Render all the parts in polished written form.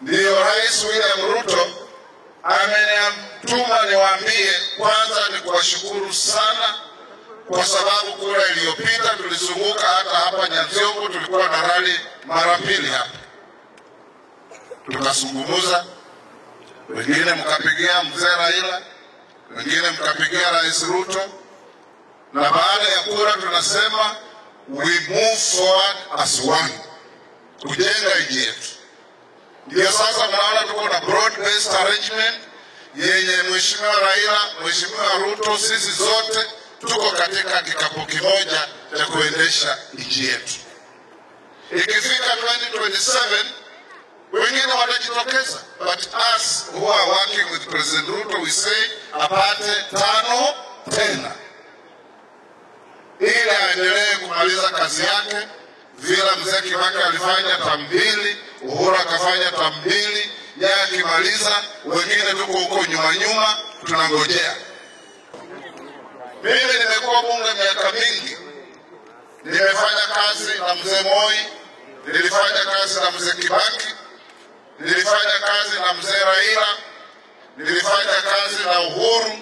Ndiyo Rais William Ruto amenituma niwaambie, kwanza ni kuwashukuru sana kwa sababu kura iliyopita tulizunguka hata hapa Nyanziogo, tulikuwa na rally mara mbili hapa, tukazungumza, wengine mkapigia mzee Raila, wengine mkapigia Rais Ruto, na baada ya kura tunasema we move forward as one kujenga nchi yetu. Ndio sasa mnaona tuko na broad based arrangement yenye Mheshimiwa Raila, Mheshimiwa Ruto, sisi zote tuko katika kikapu kimoja cha kuendesha nchi yetu. Ikifika 2027 wengine watajitokeza, but us who are working with President Ruto, we say apate tano tena ili aendelee kumaliza kazi yake vile mzee Kibaki alifanya term mbili, Uhuru akafanya term mbili, yeye akimaliza, wengine tuko huko nyuma nyuma tunangojea. Mimi nimekuwa bunge miaka mingi, nimefanya kazi na mzee Moi, nilifanya kazi na mzee Kibaki, nilifanya kazi na mzee Raila, nilifanya kazi na Uhuru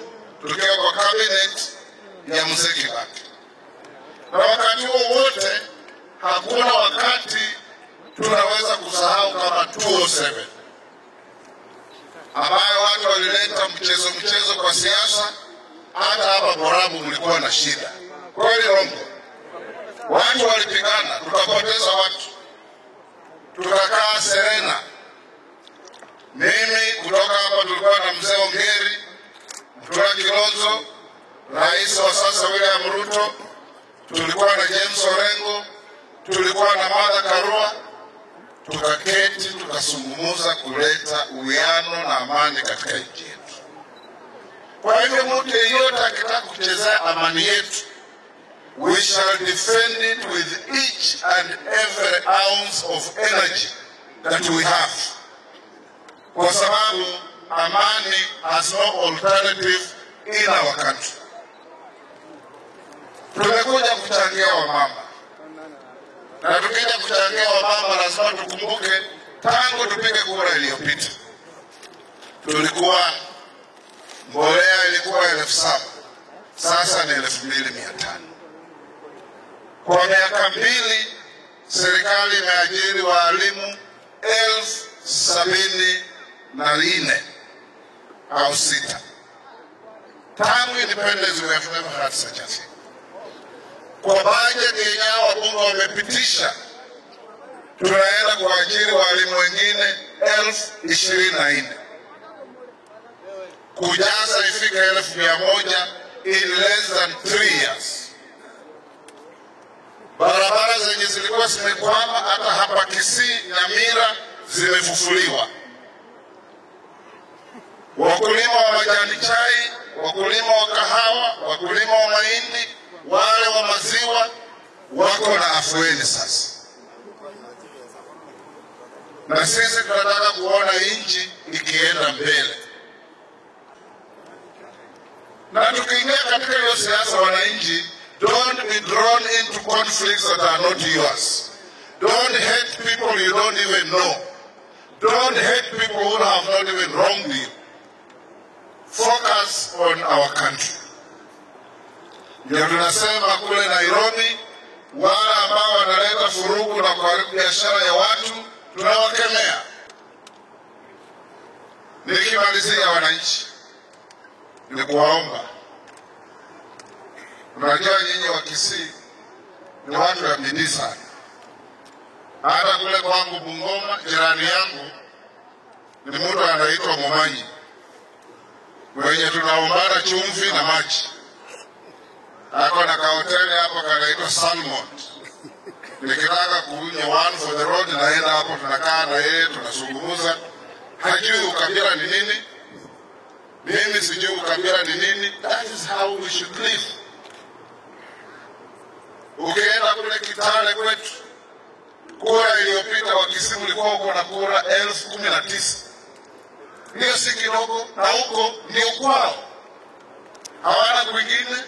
tukiwa kwa cabinet ya mzee Kibaki. Na wakati huo wote hakuna wakati tunaweza kusahau kama 207 ambayo watu walileta mchezo mchezo kwa siasa. Hata hapa Borabu mlikuwa na shida kweli, Rongo, watu walipigana, tukapoteza watu, tukakaa Serena. Mimi kutoka hapa tulikuwa na mzee Ongeri, Mtura Kilonzo, rais wa sasa William Ruto, tulikuwa na James Orengo, tulikuwa na Martha Karua, tukaketi tukazungumza kuleta uwiano na amani katika nchi yetu. Kwa hivyo mtu yeyote akitaka kuchezea amani yetu, we shall defend it with each and every ounce of energy that we have, kwa sababu amani has no alternative in our country. Tumekuja kuchangia wamama, na tukija kuchangia wamama lazima tukumbuke tangu tupige kura iliyopita tulikuwa mbolea ilikuwa 7,000, sasa ni 2,500. Kwa miaka mbili serikali imeajiri walimu 74,000 au 6. Tangu independence we have never had such a thing. Kwa budget yenye wabunge wamepitisha, tunaenda kuajiri walimu wengine 24,000 kujaza ifike 100,000 in less than 3 years. Barabara zenye zilikuwa zimekwama hata hapa Kisii, Nyamira zimefufuliwa. Wakulima wa majani chai, wakulima wa kahawa, wakulima wa mahindi, wale wa maziwa wako na afueni sasa. Na sisi tunataka kuona nchi ikienda mbele. Na tukiingia katika hiyo siasa, wananchi, don't be drawn into conflicts that are not yours. Don't hate people you don't even know. Don't hate people who have not even wronged you. Focus on our country. Ndio tunasema kule Nairobi, wale ambao wanaleta furugu na kuharibu biashara ya watu tunawakemea. Nikimalizia wananchi, ni kuwaomba. Unajua nyinyi wa Kisii ni watu wa bidii sana. Hata kule kwangu Bungoma, jirani yangu ni mtu anaitwa Momanyi, mwenye tunaombana chumvi na maji. Ako na kahoteli hapo kanaitwa Salmon. Nikitaka kunywa one for the road naenda hapo, tunakaa na yeye tunazungumza. Hajui ukabila ni nini, mimi sijui ukabila ni nini. That is how we should live. Ukienda kule Kitale kwetu, kura iliyopita wa Kisii ulikuwa uko na kura 19,000. Hiyo si kidogo, na huko ndio kwao, hawana kwingine.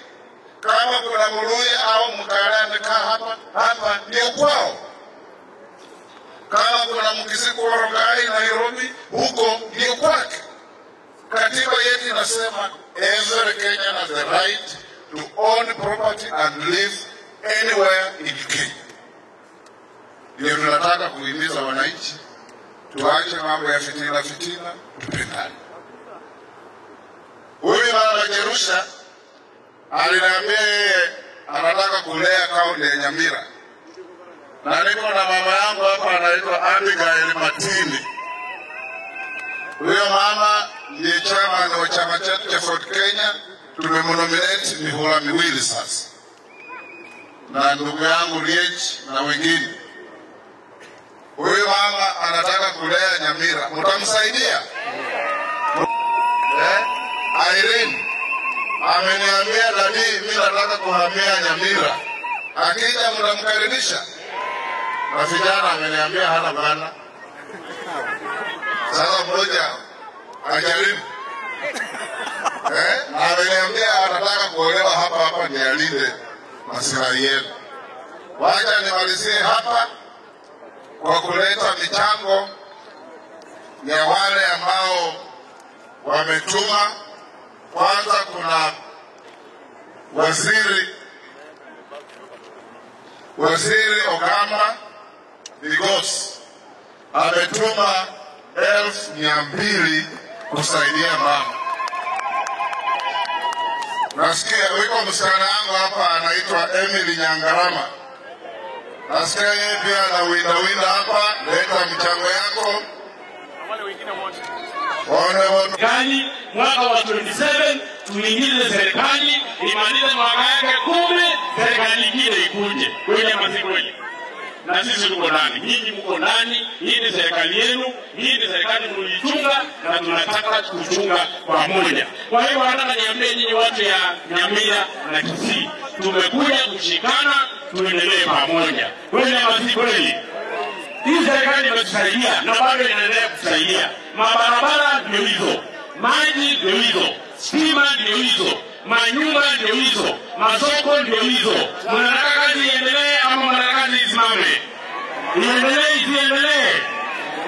Kama kuna Mluya au Mkale amekaa hapa, hapa ndio kwao. Kama kuna Mkisii kwa Rongai Nairobi, huko ndio kwake. Katiba yetu inasema every Kenyan has the right to own property and live anywhere in Kenya. Ndio tunataka kuhimiza wananchi tuache mambo ya fitina fitina, tupendane. Huyu mama Jerusha aliniambia yeye anataka kulea kaunti ya Nyamira, na niko na mama yangu hapa anaitwa Abigail Matini. Huyo mama ndiye chairman wa chama chetu cha Ford Kenya. Tumemnominate mihula miwili sasa, na ndugu yangu Riech na wengine. Huyu mama anataka kulea Nyamira, mtamsaidia? Irene ameniambia dadi, mimi nataka kuhamia Nyamira. Akija mtamkaribisha? Na vijana ameniambia hana bwana. Sasa mmoja ajaribu. Ameniambia anataka kuolewa hapa hapa ndiye alinde maslahi yenu. Wacha nimalizie hapa kwa kuleta michango ya wale ambao wametuma. Kwanza kuna Waziri Ogamba Bigos ametuma 200,000 kusaidia mama. Nasikia wiko msichana wangu hapa anaitwa Emily Nyangarama. Nasikia yeye pia anawinda winda hapa, leta mchango yako. Serikali mwaka wa 27 tuingize serikali imalize mwaka yake 10, serikali nyingine ikuje. Kweli ama si kweli? Na sisi tuko ndani, nyinyi mko ndani, hii ni serikali yenu, hii ni serikali mliichunga na tunataka kuchunga pamoja. Kwa hiyo nataka niambie nyinyi watu ya Nyamira na Kisii, tumekuja kushikana, tuendelee pamoja. Kweli ama si kweli? Hii serikali imetusaidia na bado inaendelea kutusaidia. Mabarabara ndio hizo, maji ndio hizo, stima ndio hizo, manyumba ndio hizo, masoko ndio hizo. Mnataka kazi iendelee ama mnataka kazi isimame? Iendelee, isiendelee?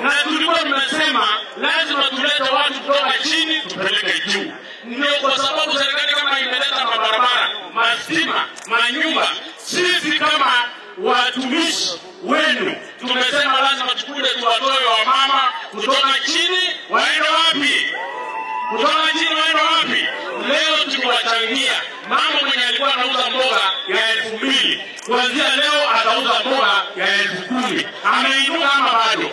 Na tulikuwa tumesema lazima tulete watu kutoka chini tupeleke juu. Ndio kwa sababu serikali kama imeleta mabarabara, mastima, manyumba, sisi kama watumishi wenu tumesema lazima tukuje tuwatoe wamama kutoka chini waende wapi? Kutoka chini waende wapi? Leo tukiwachangia mama mwenye alikuwa anauza mboga ya 2000, kuanzia leo atauza mboga ya 10,000. Ameinuka ama bado?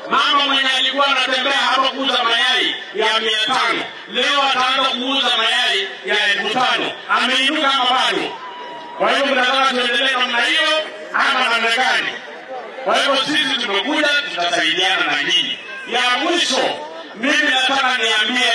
Mama mwenye alikuwa anatembea hapa kuuza mayai ya 500, leo ataanza kuuza mayai ya 5,000. Ameinuka ama bado? Kwa hiyo mnataka tuendelee namna hiyo ama namna gani? Kwa hiyo sisi tumekuja, tutasaidiana na nyinyi. Ya mwisho, mimi nataka niambie